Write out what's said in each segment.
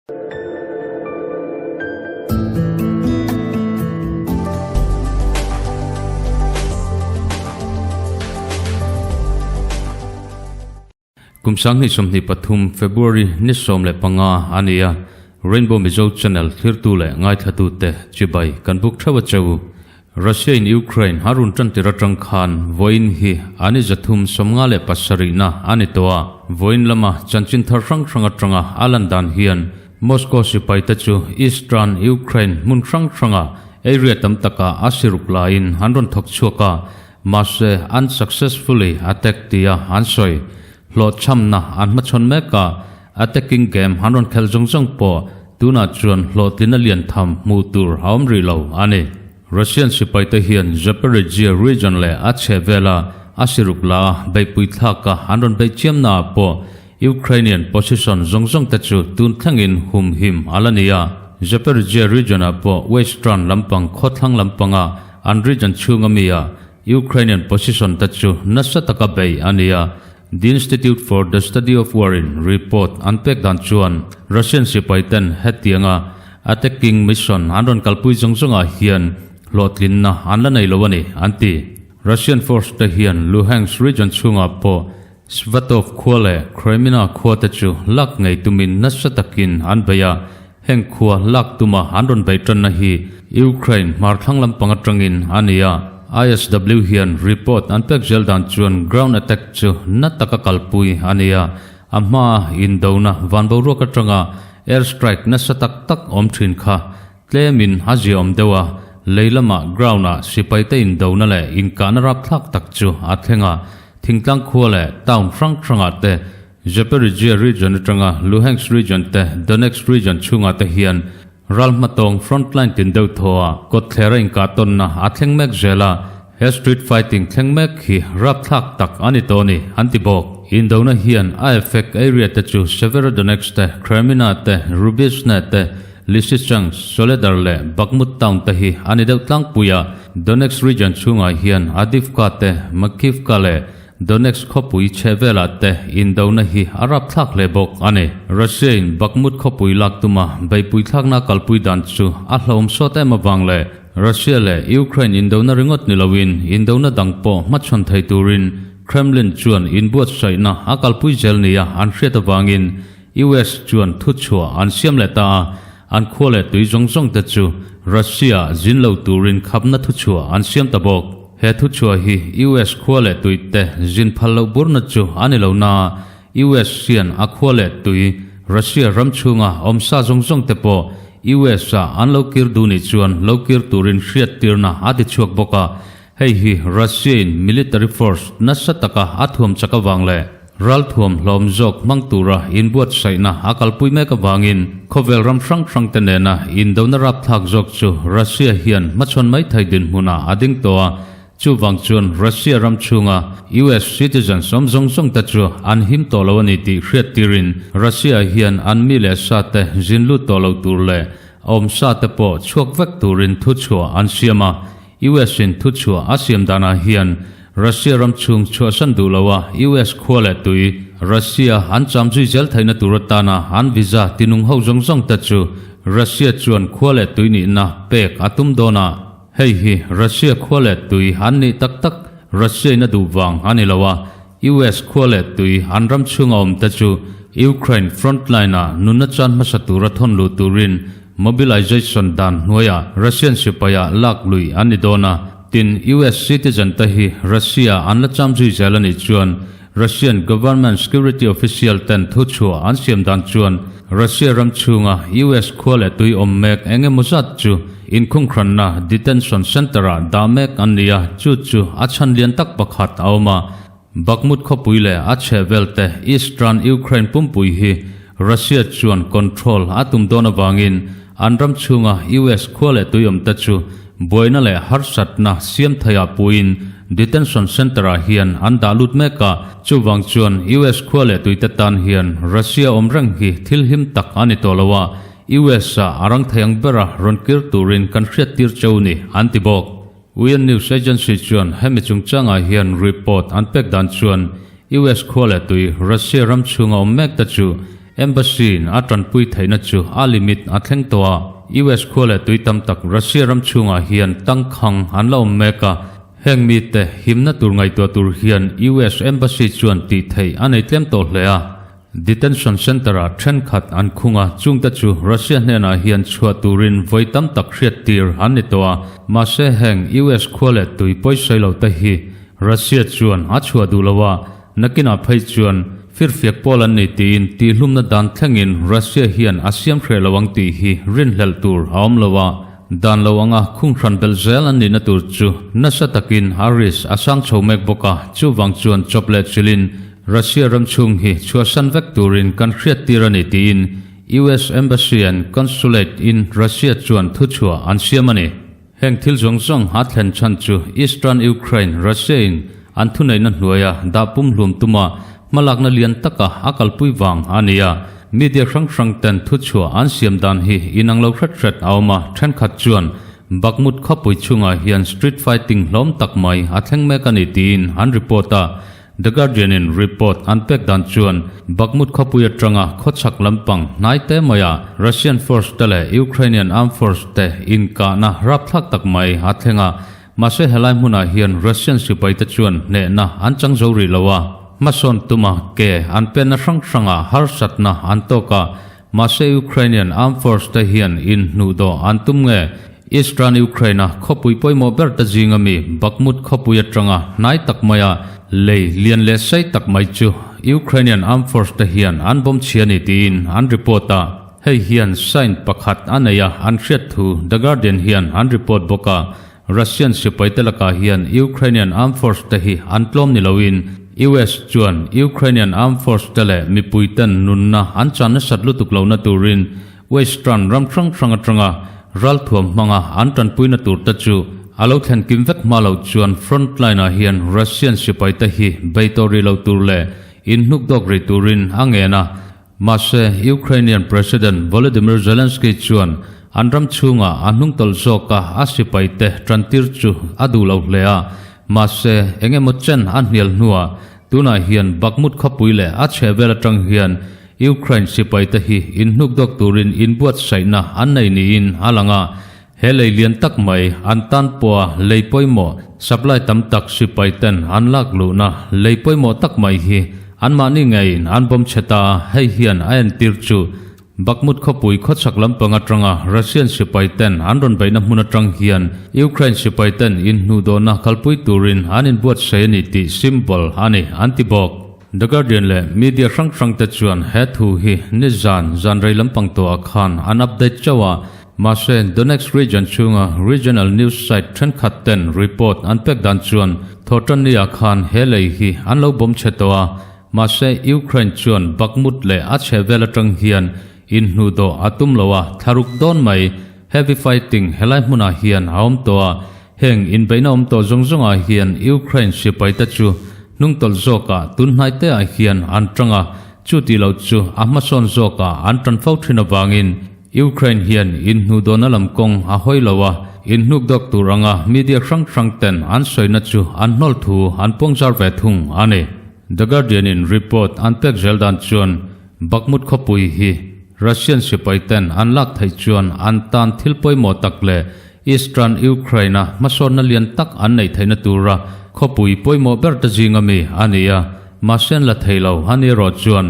Kum 2023 February ni 15 a ni a, Rainbow Mizo Channel thlirtu leh ngaithlatute chibai kan buk theuh a cheu. Russia in Ukraine a run tan tir atang khan vawiin hi an i 357 na a ni tawh a, vawiin lama chanchin thar hrang hrang atanga a lan dan hian Moscow sipai te chu Eastern Ukraine hmun hrang hranga area tam takah a siruk laiin an rawn thawk chhuak a, mahse unsuccessfully attack tia an sawi. Hlawhchhamna an hmachhawn mek a, attacking game an rawn khelh zawng zawng pawh tunah chuan hlawhtlina lian tham hmuh tur a awm rih lo a ni. Russian sipaite hian Zaporizhzhia region leh a chhe vela a siruk la a beihpui thlaka an rawn beih chiamnaah pawh Ukrainian position zawng zawng te chu tun thlengin humhim a la ni a. Zaporizhzhia region-ah pawh western lampang khawthlang lampanga an region chhunga mi a Ukrainian position te chu nasa taka bei a ni a, The Institute for the Study of War in report an pek dan chuan Russian sipai ten hetianga attacking mission an rawn kalpui zawng zawngah hian hlawhtlinna an la nei lo a ni, an ti. Russian force te hian Luhansk region chhungah pawh Svatov khua leh Kremina khua te chu lak ngei tumin nasa takin an bei a, heng khua lak tuma an rawn bei tanna hi Ukraine hmar thlang lampang atangin a ni a. ISW hian report an pek zel dan chuan ground attack chu na taka kalpui a ni a, a hmaa indona van boruak atanga air strike nasa tak tak awm thin kha Tlemin a ziaawm deuh a, lei lamah ground-ah sipaite indona leh inkahna rapthlak tak chu a thleng a, thingtlang khua leh town hrang hrangah te, Zaporizhzhia region atanga Luhansk region te, Donetsk region chhungah te hian ral hmatawng frontline tin deuh thaw a kawtthler a inkah tawnna a thleng mek zel a, he street fighting thleng mek hi rapthlak tak a ni tawh a ni, an ti bawk. Indona hian a effect area te chu Severodonetsk te, Kreminna te, Rubizhne te, Lysychansk, Soledar leh Bakhmut town te hi a ni deuh tlangpui a, Donetsk region chhungah hian Adivka te, Makiivka leh Donetsk khawpui chhe velah te indona hi a rapthlak hle bawk a ni. Russia in Bakhmut khawpui lak tuma beihpui thlakna kalpui dan chu a hlauhawm sawt em avang leh Russia leh Ukraine indona ringawt ni loin indona dang pawh hmachhawn thei turin Kremlin chuan inbuatsaihna a kalpui zel nia an hriat avangin US chuan thuchhuah an siam leh ta a, an khua leh tui zawng zawng te chu Russia zin lo turin khapna thuchhuah an siam ta bawk. He thuchhuah hi US khua leh tui te zin phal loh burna chu a ni lo naa, US hian a khua leh tui Russia ram chhunga awmsa zawng zawng te pawh US ah an lo kir duh nih chuan lo kir turin hriattirna a ti chhuak bawk a, hei hi Russia in military force nasa taka a thuam chak avang leh Ralthuam hlawm zawk hmang tura inbuatsaihna a kalpui mek avangin khawvel ram hrang hrangte nena indona rapthlak zawk chu Russia hian hmachhawn mai thei dinhmunah a ding tawh a, chuvang chuan Russia ram chhunga US citizens awm zawng zawng te chu an him tawh lo a ni tih hriattirin Russia hian an mi leh sa te zin lut tawh lo tur leh awmsa te pawh chhuak vek turin thuchhuah an siam a. US in thuchhuah a siam danah hian Russia ram chhung chhuahsan duh lo a US khua leh tui Russia an cham zui zel theihna tur atana an visa tinung ho zawng zawng te chu Russia chuan khua leh tui nihna pek a tum dawn a, hei hi Russia khua leh tui an nih tak tak Russia in a duh vang a ni lo a, US khua leh tui an ram chhunga awm te chu Ukraine frontline ah nunna chan hmasa tura thawn luh turin Mobilization dan hnuaiah Russian sipaia lak lui an ni dawn a, tin US citizen te hi Russia an la cham zui zel a nih chuan Russian government security official ten thuchhuah an siam dan chuan Russia ram chhunga US khua leh tui awm mek eng emaw zat chu inkhunghranna detention center ah dah mek an ni a, chu chu a chhan lian tak pakhat a awm a. Bakhmut khawpui leh a chhehvel te Eastern Ukraine pumpui hi Russia chuan control a tum dawn avangin an ram chhunga US khua leh tuiawmte chu buaina leh harsatna siam theiah puiin detention center ah hian an dah lut mek a, chuvang chuan US khua leh tuite tan hian Russia awm reng hi thil him tak a ni tawh lo a, US ah a rang thei ang bera rawn kir turin kan hriattir cheu ni, an ti bawk. UN News Agency chuan hemi chungchangah hian report an pek dan chuan US khua leh tui Russia ram chhunga awm mek te chu Embassy in a tanpui theihna chu a limit a thleng tawh a, US khua leh tui tam tak Russia ram chhungah hian tangkhang an la awm mek a, heng mite himna tur ngaihtuah tur hian US Embassy chuan tih theih a nei tlem tawh hle a. Detention Centre-ah thenkhat an khung a, chungte chu Russia hnenah hian chhuah turin vawi tam tak hriat tir an ni tawh a, mahse heng US khua leh tui pawisawi lo te hi Russia chuan a chhuah duh lo a, nakinah phei chuan firfiak pawl an ni tiin tihlumna dan thlengin Russia hian a siam hreh lo ang tih hi rinhlelh tur a awm lo a, dan lo anga khung hran belh zel an nihna tur chu nasa takin a risk a sang chho mek bawk a, chuvang chuan chawp leh chilhin Russia ram chhung hi chhuahsan vek turin kan hriattir a ni tiin US Embassy and Consulate in Russia chuan thuchhuah an siam a ni. Heng thil zawng zawng a thlen chhan chu Eastern Ukraine Russia in an thuneihna hnuaia dah pumhlum tuma hmalakna lian taka a kalpui vang a ni a. Media hrang hrang ten thuchhuah an siam dan hi inang lo hret hret a awm a, thenkhat chuan Bakhmut khawpui chhungah hian street fighting hlawm tak mai a thleng mek a ni tiin an report a. The Guardian in report an pek dan chuan Bakhmut khawpui atanga khawchhak lampang hnai te maiah Russian force te leh Ukrainian armed force te inkahna rapthlak tak mai a thleng a, mahse helai hmunah hian Russian sipai te chuan hnehna an chang zo rih lo a, hmasawn tuma ke an penna hrang hrangah harsatna an tawk a, mahse Ukrainian armed force te hian inhnuhdawh an tum nge? Eastern Ukraine-a khawpui pawimawh ber te zinga mi Bakhmut khawpui atanga hnai tak maia lei lian leh sei tak mai chu Ukrainian Armed Force te hian an bawm chhia ni tiin an report a. Hei hian sign pakhat a nei a, an hriat thu The Guardian hian an report bawk a. Russian sipai te lakah hian Ukrainian Armed Force te hi an tlawm ni loin US chuan Ukrainian Armed Force te leh mipui ten nunna an chan nasat lutuk lohna turin Western ram hrang hrang atanga ralthuam hmanga an tanpuina tur te chu a lo thlen kim vek hma loh chuan front line ah hian Russian sipai te hi bei tawh rih lo tur leh inhnuk dawk rih turin a ngen a. Mahse, Ukrainian President Volodymyr Zelensky chuan an ram chhungah a hnungtawlh zawka a sipai te tantir chu a duh lo hle a. Mahse, eng emaw chen a hnial hnuah tunah hian Bakhmut khawpui leh a chhehvel atang hian Ukraine sipaite hi inhnukdawk turin inbuatsaihna an nei niin a lang a, he lei lian tak mai an tan pawha lei pawimawh supply tam tak sipaiten an lak luhna lei pawimawh tak mai hi anmahni ngeiin an bawm chhe ta a, hei hian a entir chu Bakhmut khawpui khawchhak lampang atanga Russian sipaiten an rawn beihna hmun atang hian Ukraine sipaiten inhnuhdawhna kalpui turin an inbuatsaih a ni tih symbol a ni an ti bawk. The Guardian leh media hrang hrang te chuan he thu hi nizan zan rei lampang tawhah khan an update chauh a, mahse Donetsk region chhunga regional news site thenkhat ten report an pek dan chuan Thawhtanni-ah khan he lei hi an lo bawm chhe tawh a, mahse Ukraine chuan Bakhmut leh a chhehvel atang hian inhnuhdawh a tum lo a, thlaruk dawn mai heavy fighting helai hmunah hian a awm tawh a, Heng inbeihna awm tawh zawng zawngah hian Ukraine sipaite chu hnungtawlh zawkah tun hnaiteah hian an tang a, chu tih loh chu a hmasawn zawkah an tan fo thin avangin Ukraine hian inhnuhdawhna lam kawng a hawi lo a, inhnukdawk tur anga media hrang hrang ten an sawina chu an hnawl thu an puangzar ve thung a ni. The Guardian in report an pek zel dan chuan Bakhmut khawpui hi Russian sipaiten an lak theih chuan an tan thil pawimawh tak leh Eastern Ukraine-a hmasawnna lian tak an neih theihna tura khawpui pawimawh ber te zinga mi a ni a, mahse an la thei lo a ni erawh chuan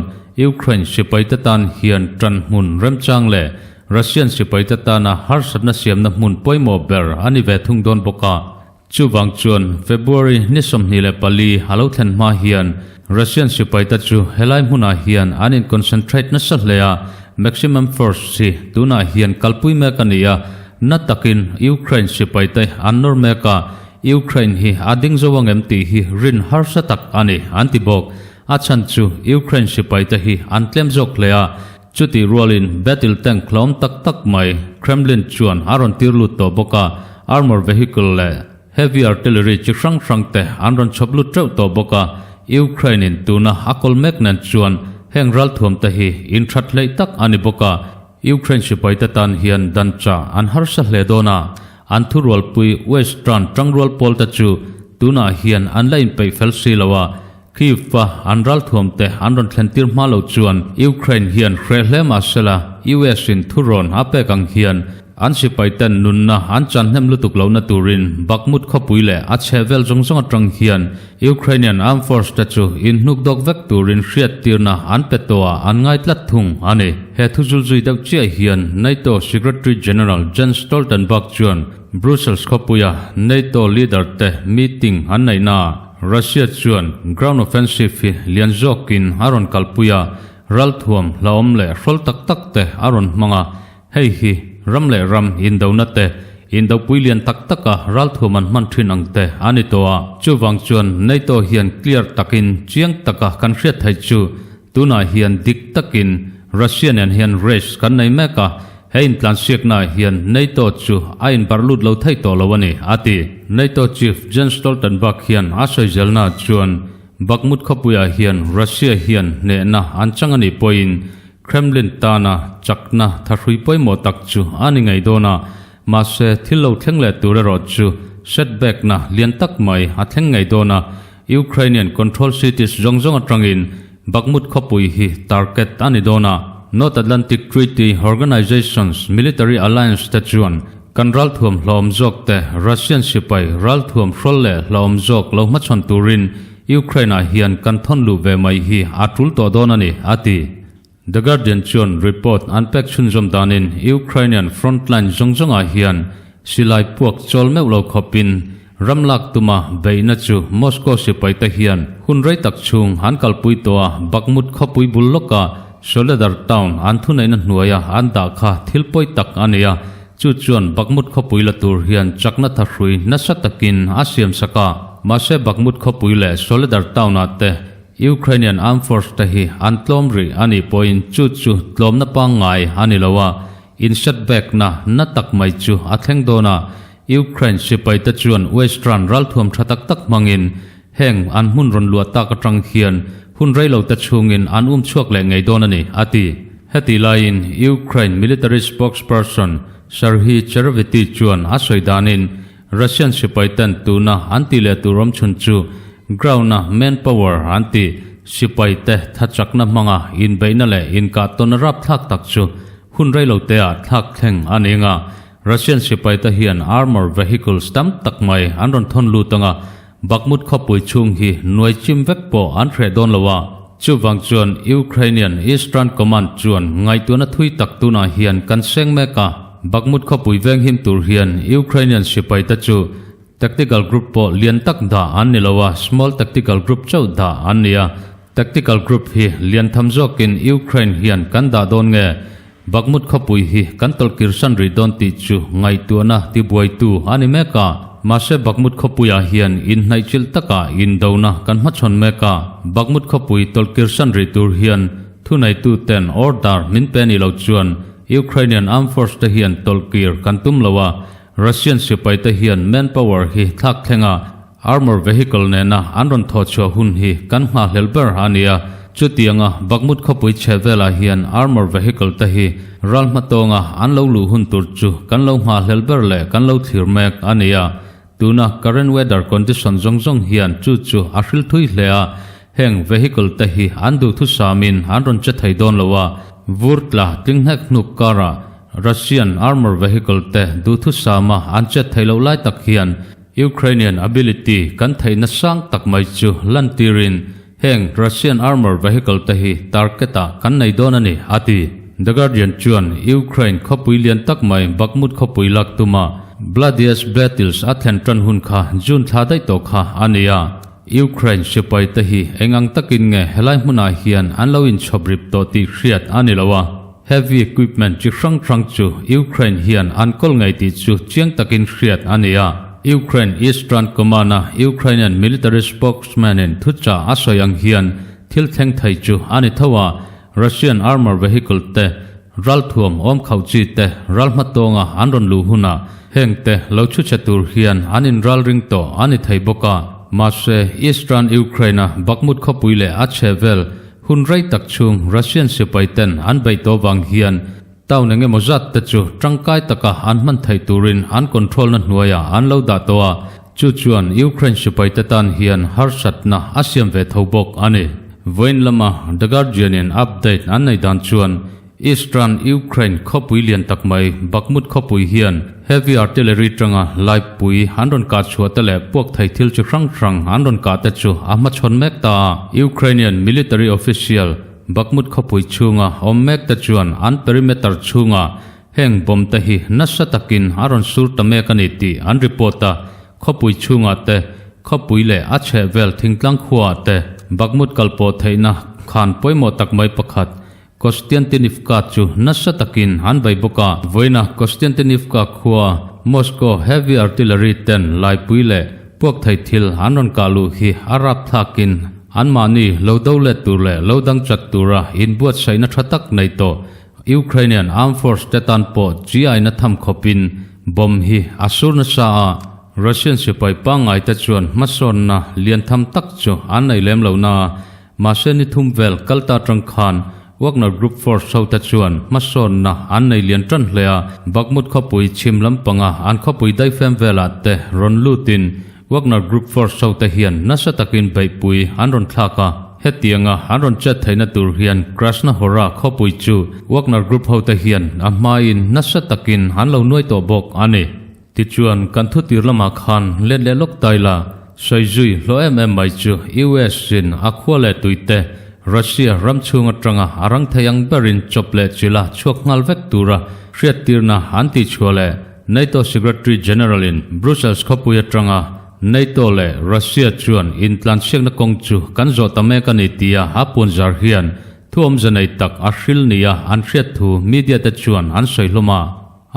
Ukraine sipaite tan hian ṭan hmun remchang leh Russian sipaite tana harsatna siamna hmun pawimawh ber a ni ve thung dawn bawk a. Chuvang chuan February ni 24 a lo thlen hma hian Russian sipaite chu helai hmunah hian an in-concentrate nasa hle a, maximum force hi tunah hian kalpui mek a ni a, na takin Ukraine sipaite an nawr mek a, Ukraine hi a ding zo ang em tih hi rin harsa tak a ni, an ti bawk. A chhan chu Ukraine sipaite hi an tlem zawk hle a, chutih rualin battle tank hlawm tak tak mai Kremlin chuan a rawn tir lut tawh bawk a, armor vehicle leh Heavy artillery chi hrang hrang te an rawn chhawp lut teuh tawh bawk a, Ukraine in tuna a kawl mek nen chuan heng ralthuam te hi inthat hleih tak a ni bawk a, Ukraine sipai te tan hian dan chah an harsa hle dawn a, an thurualpui Western tangrual pawl te chu tunah hian an la inpeih fel si lo a. Kyiv-a an ralthuamte an rawn thlentir hma lo chuan Ukraine hian hreh hle mah sela US-in thurawn a pek ang hian an sipaiten nunna an chan hnem lutuk lohna turin Bakhmut khawpui leh a chhehvel zawng zawng atang hian Ukrainian Armed Force te chu inhnuk dawk vek turin hriattirna an pe tawh ah an ngai tlat thung a ni. He thu zulzui deuh chiah hian NATO Secretary General Jens Stoltenberg chuan Brussels khawpuia NATO leader te meeting an neihnaah Russia chuan ground offensive hi lian zawkin a rawn kalpui a, ralthuam hlauhawm leh hrawl tak tak te a rawn hmang a, hei hi ram leh ram indona te, indopui lian tak taka ralthuam an hman thin ang te a ni tawh a. Chuvang chuan NATO hian clear takin chiang taka kan hriat theih chu Tunah hian dik takin Russia nen hian race kan nei mek a, he intlansiaknaah hian NATO chu a inbarh lut lo thei tawh lo a ni, a ti. NATO chief Jens Stoltenberg hian a sawi zelnaah chuan Bakhmut khawpuiah hian Russia hian hnehna an chang a nih pawhin Kremlin tana chakna thahrui pawimawh tak chu a ni ngei dawn a, mahse thil lo thleng leh tur erawh chu setback-na lian tak mai a thleng ngei dawn a, Ukrainian control cities zawng zawng atangin Bakhmut khawpui hi target a ni dawn a, North Atlantic Treaty Organization's military alliance te chuan kan ralthuam hlawm zawk te Russian sipai ralthuam hrawl leh hlawm zawk lo hmachhawn turin Ukraine-ah hian kan thawn luh ve mai hi a tul tawh dawn a ni, a ti. The Guardian chuan report an pek chhunzawm danin Ukrainian frontline zawng zawngah hian silai puak chawl meuh lo khawpin ram lak tuma beihna chu Moscow sipaite hian hun rei tak chhung an kalpui tawh a, Bakhmut khawpui bul lawka Soledar town an thuneihna hnuaia an dah kha thil pawi tak a ni a, chu chuan Bakhmut khawpui la tur hian chakna thahrui nasa takin a siamsak a, mahse Bakhmut khawpui leh Soledar town-ah te Ukrainian Armed Force te hi an tlawm rih a nih pawhin chu chu tlawmna pangngai a ni lo a, in setback na na tak mai chu a thleng dawn a. Ukraine sipai te chuan Western ralthuam tha tak tak hmangin heng an hmun rawn luah tak atang hian hun rei lo te chhungin an um chhuak leh ngei dawn a ni, a ti. Heti laiin Ukraine military spokesperson Serhiy Cherevity chuan a sawi danin Russian sipai ten tuna an tih leh tur awm chhun chu ground-a manpower an tih sipai te thachakna hmanga inbeihna leh inkah tawn rapthlak tak chu hun reilo teah thlak thleng a ni anga Russian sipai te hian armour vehicles tam tak mai an rawn thawn lut anga Bakhmut khawpui chhung hi nuai chim vek pawh an hreh dawn lo a, chuvang chuan Ukrainian Eastern Command chuan ngaihtuahna thui tak tunah hian kan seng mek a, Bakhmut khawpui venghim tur hian Ukrainian sipaite chu tactical group pawh lian tak dah an ni lo a, small tactical group chauh dah an ni a, tactical group hi lian tham zawkin Ukraine hian kan dah dawn nge? Bakhmut khawpui hi kan tawlhkir san rih dawn tih chu ngaihtuahna tibuaitu a ni mek a. Mahse Bakhmut khawpuiah hian inhnaihchilh takah indona kan hmachhawn mek a. Bakhmut khawpui tawlhkir san rih tur hian thuneituten order min pe ni lo chuan Ukrainian Armed Force te hian tawlhkir kan tum lo a. Russian sipaite hian manpower hi thlak thleng a. Armour vehicle nena an rawn thawh chhuah hun hi kan nghahhlelh ber a ni a, chutianga Bakhmut khawpui chhe velah hian armour vehicle te hi ral hmatawnga an lo luh hun tur chu kan lo nghahhlelh ber leh kan lo thlir mek a ni a. Tuna current weather condition zawng zawng hian chu chu a hril thui hle a, heng vehicle te hi an duhthusamin an rawn che thei dawn lo a, vur tla tling hnek hnuk karah Russian armour vehicle te duhthusama an chet theih loh lai tak hian Ukrainian ability kan theihna sang tak mai chu lantirin heng Russian armour vehicle te hi target ah kan nei dawn a ni, a ti. The Guardian chuan Ukraine khawpui lian tak mai Bakhmut khawpui lak tuma Bloodiest Battles a thlen tan hun kha June thla daih tawh kha a ni a. Ukraine sipai te hi eng ang takin nge helai hmunah hian an lo inchhawp rip tawh tih hriat a ni lo a. Heavy equipment chi hrang hrang chu Ukraine hian an kawl ngei tih chu chiang takin hriat a ni a. Ukraine Eastern Command-a Ukrainian military spokesman-in thuchah a sawi ang hian thil thleng thei chu a ni tho a, Russian armour vehicle te, ralthuam awm khauh chi te ral hmatawnga an rawn luh hunah heng te lo chhuchhe tur hian an inralring tawh a ni thei bawk a. Mahse, Eastern Ukraine-a Bakhmut khawpui leh a chhehvel Hun rei tak chhung Russian sipai ten an beih tawh vang hian town eng emaw zat te chu tangkai taka an hman theih turin an control na hnuaiah an lo dah tawh a. Chu chuan Ukraine sipaite tan hian harsatna a siam ve tho bawk a ni. Vawiin lama The Guardian-in update an nei dan chuan Eastern Ukraine khawpui lian tak mai Bakhmut khawpui hian heavy artillery tanga laipui an rawn kah chhuah te leh puak thei thil chi hrang hrang an rawn kah te chu a hmachhawn mek ta a. Ukrainian military official Bakhmut khawpui chhunga awm mek te chuan an perimeter chhunga heng bomb te hi nasa takin a rawn sur ta mek a ni tih an report a. Khawpui chhungah te, khawpui leh a chhehvel thingtlang khuaah te Bakhmut kalpawh theihna khan pawimawh tak mai pakhat Kostiantynivka chu nasa takin an bei bawk a. Vawiina Kostiantynivka khua Moscow Heavy Artillery ten laipui leh puak thei thil an rawn kah luh hi a rap thlakin anmahni lo do let tur leh lo dang chat tura inbuatsaihna tha tak nei tawh Ukrainian Armed Force te tan pawh chi-aina tham khawpin bomb hi a sur nasa a. Russian sipai pangngai te chuan hmasawnna lian tham tak chu an nei lem lo na. Mahse ni thum vel kal ta atang khan Wagner Group Force ho te chuan hmasawnna an nei lian tan hle a, Bakhmut khawpui chhim lampanga an khawpui daifem velah te rawn lutin Wagner Group Force ho te hian nasa takin beihpui an rawn thlak a. Hetianga an rawn chet theihna tur hian Krasna Hora khawpui chu Wagner Group ho te hian a hmain nasa takin an lo nuai tawh bawk a ni. Tichuan, kan thutir lamah khan let leh lawk ta ila, sawi zui hlawh em em mai chu US in a khua leh tuite Russia ram chhung atanga a rang thei ang berin chawp leh chila chhuak nghal vek tura hriattirna an tihchhuah leh NATO Secretary General in Brussels khawpui atanga NATO leh Russia chuan intlansiakna kawng chu kan zawh ta mek a ni tia a puanzar hian thu awmze nei tak a hril nia an hriat thu media te chuan an sawi hlawm a.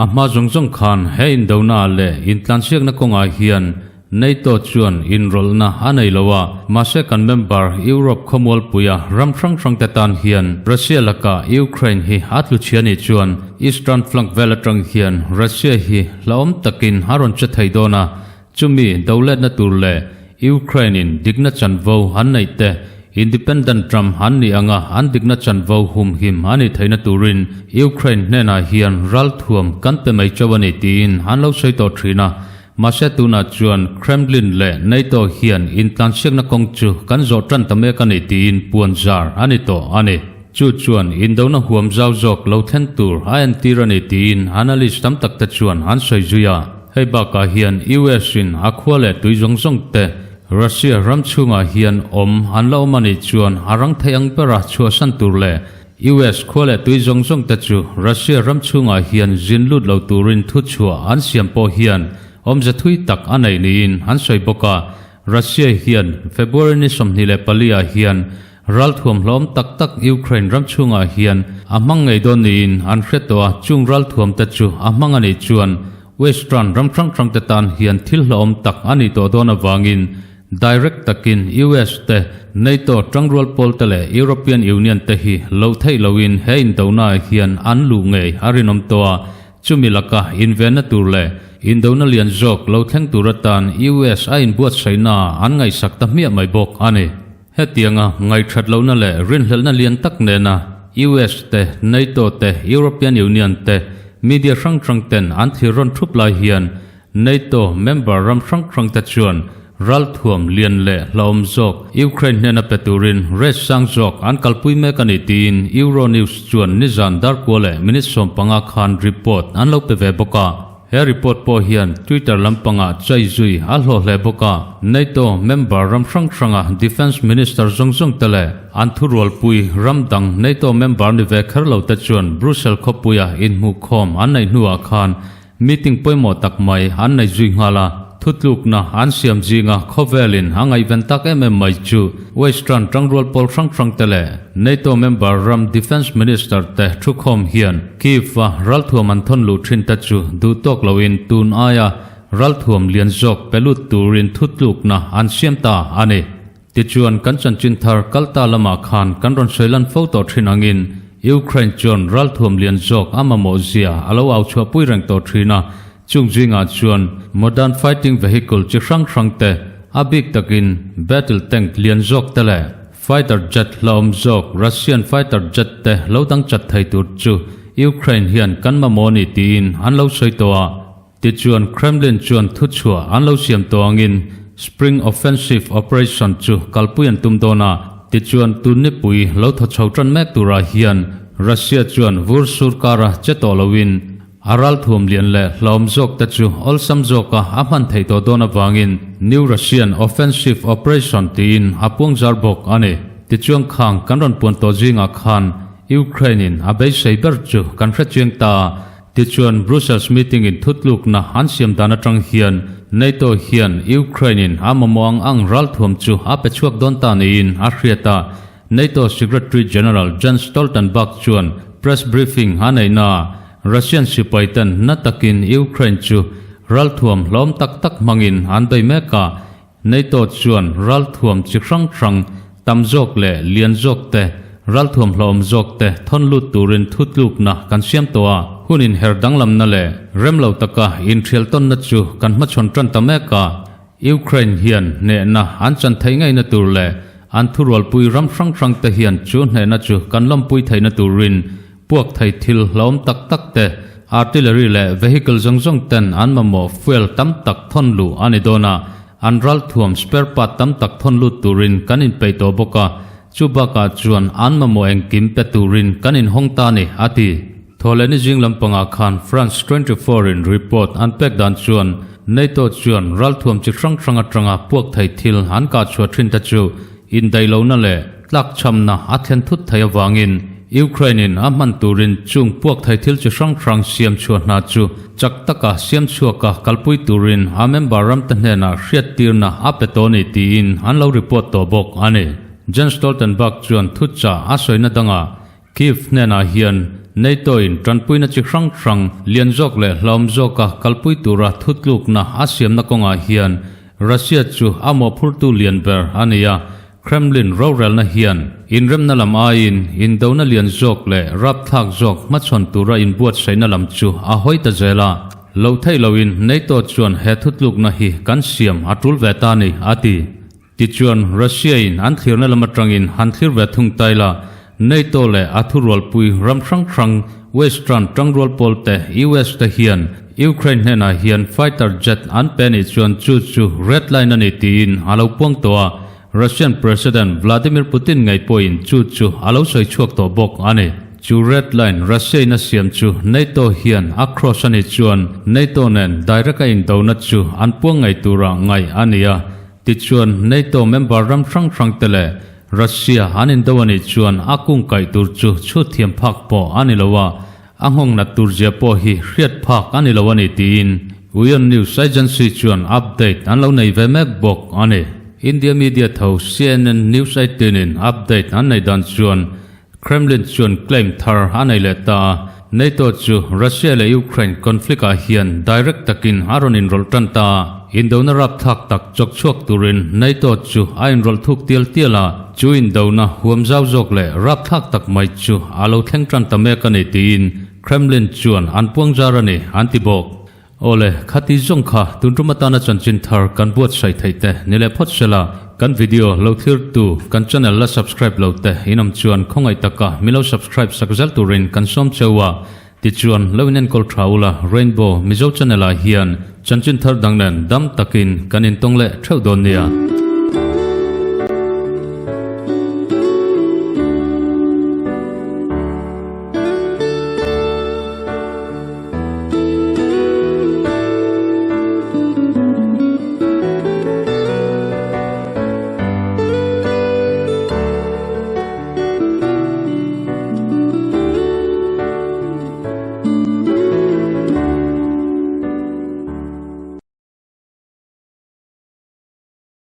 A hma zawng zawng khan he indona leh intlansiakna kawngah hian NATO chuan inrawlhna a nei lo a, mahse kan member Europe khawmualpuia ram hrang hrangte tan hian Russia lakah Ukraine hi a tlu chhia nih chuan Eastern flank vel atang hian Russia hi hlauhawm takin a rawn che thei dawn a, Chumi doletna tur leh Ukraine-in dikna chanvo an neih te, independent ram an nih anga an dikna chanvo humhim a nih theihna turin Ukraine hnenah hian ralthuam kan pe mai chauh a ni tiin an lo sawi tawh thin a. Mahse tunah chuan Kremlin leh NATO hian intlansiakna kawng chu kan zawh tan ta mek a ni tiin puan zar a ni tawh a ni. Chu chuan indona huam zau zawk lo thlen tur a entir a ni tiin analyst tam tak te chuan an sawi zui a. Hei bakah hian US in a khua leh tui zawng zawng te Russia ram chhungah hian awm an la awm a nih chuan a rang thei ang bera chhuahsan tur leh US khua leh tui zawng zawng te chu Russia ram chhungah hian zin lut lo turin thuchhuah an siam pawh hian awmze thui tak a nei niin an sawi bawk a. Russia hian February ni 24 ah hian Ralthuam hlawm tak tak Ukraine ram chhungah hian a hmang ngei dawn niin an hre tawh a, chung ralthuam te chu a hmang a nih chuan Western ram hrang hrang te tan hian thil hlawhawm tak a nih tawh dawn avangin direct takin US te, NATO tangrual pawl te leh European Union te hi loh theih loin he indona ah hian an luh ngei a rinawm tawh a, chumi laka invenna tur leh indona lian zawk lo thleng tur atan US a inbuatsaihna ah an ngaihsak ta hmiah mai bawk a ni. Hetianga ngaihthat lohna leh rinhlelhna lian tak nena US te, NATO te, European Union te, media hrang hrang ten an thlir rawn thup lai hian NATO member ram hrang hrang te chuan ralthuam lian leh hlauhawm zawk Ukraine hnena pe turin rate sang zawk an kalpui mek a ni tiin Euronews chuan nizan darkua leh minute 15 khan report an lo pe ve bawk a. He report pawh hian Twitter lampangah chai zui a hlawh hle bawk a, NATO member ram hrang hranga Defence Minister zawng zawng te leh an thurualpui ram dang NATO member ni ve kher lo te chuan Brussels khawpuia inhmuhkhawm an neih hnuah khan meeting pawimawh tak mai an nei zui nghal a. Thutlukna an siam zinga khawvelin a ngaihven tak em em mai chu Western tangrual pawl hrang hrang te leh NATO member ram Defence Minister te thukhawm hian Kyiv-a ralthuam an thawn luh thin te chu duh tawk loin tun aia ralthuam lian zawk pe lut turin thutlukna an siam ta a ni. Tichuan kan chanchin thar kalta lamah khan kan rawn sawi lan fo tawh thin angin Ukraine chuan ralthuam lian zawk a mamawh zia a lo au chhuahpui reng tawh thin a, Chung zingah chuan modern fighting vehicle chi hrang hrang te, a bik takin battle tank lian zawk te leh fighter jet hlauhawm zawk Russian fighter jet te lo dang chat thei tur chu Ukraine hian kan mamawh a ni tiin an lo sawi tawh a. Tichuan Kremlin chuan thuchhuah an lo siam tawh angin Spring Offensive Operation chu kalpui an tum dawn a, tichuan tun nipui lo thaw chho tan mek turah hian Russia chuan vur sur kara che tawh loin a ralthuam lian leh hlawm zawk te chu awlsam zawka a hman theih tawh dawn avangin New Russian Offensive Operation tiin a puangzar bawk a ni. Tichuan khang kan rawn puan tawh zingah khan Ukraine in a beisei ber chu kan hrechiang ta. Tichuan, Brussels meeting in thutlukna an siam dan atang hian NATO hian Ukraine in a mamawh ang ang ralthuam chu a pe chhuak dawn ta niin a hriat a. NATO Secretary General Jens Stoltenberg chuan press briefing a neih naah Russian sipai ten na takin Ukraine chu ralthuam hlawm tak tak hmangin an bei mek a, NATO chuan ralthuam chi hrang hrang tam zawk leh lian zawk te, ralthuam hlauhawm zawk te thawn lut turin thutlukna kan siam tawh a. Hun inher danglamna leh rem lo taka inthialtawnna chu kan hmachhawn tan ta mek a. Ukraine hian hnehna an chan theih ngeina tur leh an thurualpui ram hrang hrang te hian chu hnehna chu kan lawmpui theihna turin Puak thei thil hlauhawm tak tak te, artillery leh vehicle zawng zawng ten an mamawh fuel tam tak thawn luh a ni dawn a, an ralthuam spare part tam tak thawn lut turin kan inpeih tawh bawk a, chu bakah chuan an mamawh engkim pe turin kan inhawng ta a ni, a ti. Thawhlehni zing lampangah khan France 24 in report an pek dan chuan NATO chuan ralthuam chi hrang hrang atanga puak thei thil an kah chhuah thin te chu Indaihlohna leh tlakchhamna a thlen thut thei avangin Ukraine-in a hman turin chung puak thei thil chi hrang hrang siam chhuah hna chu chak taka siam chhuaka kalpui turin a member ramte hnenah hriattirna a pe tawh a ni tiin an lo report tawh bawk a ni. Jens Stoltenberg chuan thuchah a sawina dangah Kyiv hnenah hian NATO-in tanpuina chi hrang hrang lian zawk leh hlauhawm zawka kalpui tura thutlukna a siamna kawngah hian Russia chu a mawhphurtu lian ber a ni a, Kremlin rorelna hian inremna lam aiin indona lian zawk leh rapthlak zawk hmachhawn tura inbuatsaihna lam chu a hawi ta zel a. Loh theih loin NATO chuan he thutlukna hi kan siam a tul ve ta a ni, a ti. Tichuan, Russia-in an thlirna lam atangin han thlir ve thung ta ila, NATO leh a thurualpui ram hrang hrang, Western tangrual pawl te, US te hian Ukraine hnenah hian fighter jet an pe anih chuan chu chu red line a ni tiin a lo puang tawh a, Russian President Vladimir Putin ngei pawhin chu chu a lo sawi chhuak tawh bawk a ni. Chu red line Russia-in a siam chu NATO hian a cross a nih chuan NATO nen direct a indona chu an puang ngei tura ngaih a ni a, Tichuan, NATO member ram hrang hrangte leh Russia an indo a nih chuan a kung kaih tur chu chhut thiam phak pawh a ni lo a, a nghawng nat tur zia pawh hi hriat phak a ni lo a ni tiin Uion News Agency chuan update an lo nei ve mek bawk a ni. India media tho CNN News 18 in update an nei dan chuan Kremlin chuan claim thar a nei leh ta a, NATO chu Russia leh Ukraine conflict ah hian direct takin a rawn inrawlh tan ta a, indona rapthlak tak chawk chhuak turin NATO chu a inrawlh thuk tial tial a, chu indona huam zau zawk leh rapthlak tak mai chu a lo thleng tan ta mek a ni tiin Kremlin chuan an puang zar a ni an ti bawk. Awle, khati zawng kha tun tum atana chanchin thar kan buatsaih theih te ni leh phawt sela, kan video lo thlir tu kan channel la subscribe lo te in awm chuan khawngaih taka min lo subscribe sak zel turin kan sawm cheu a, tichuan lo in enkawl tha ula Rainbow Mizo channel ah hian chanchin thar dang nen dam takin kan intawng leh theuh dawn nia.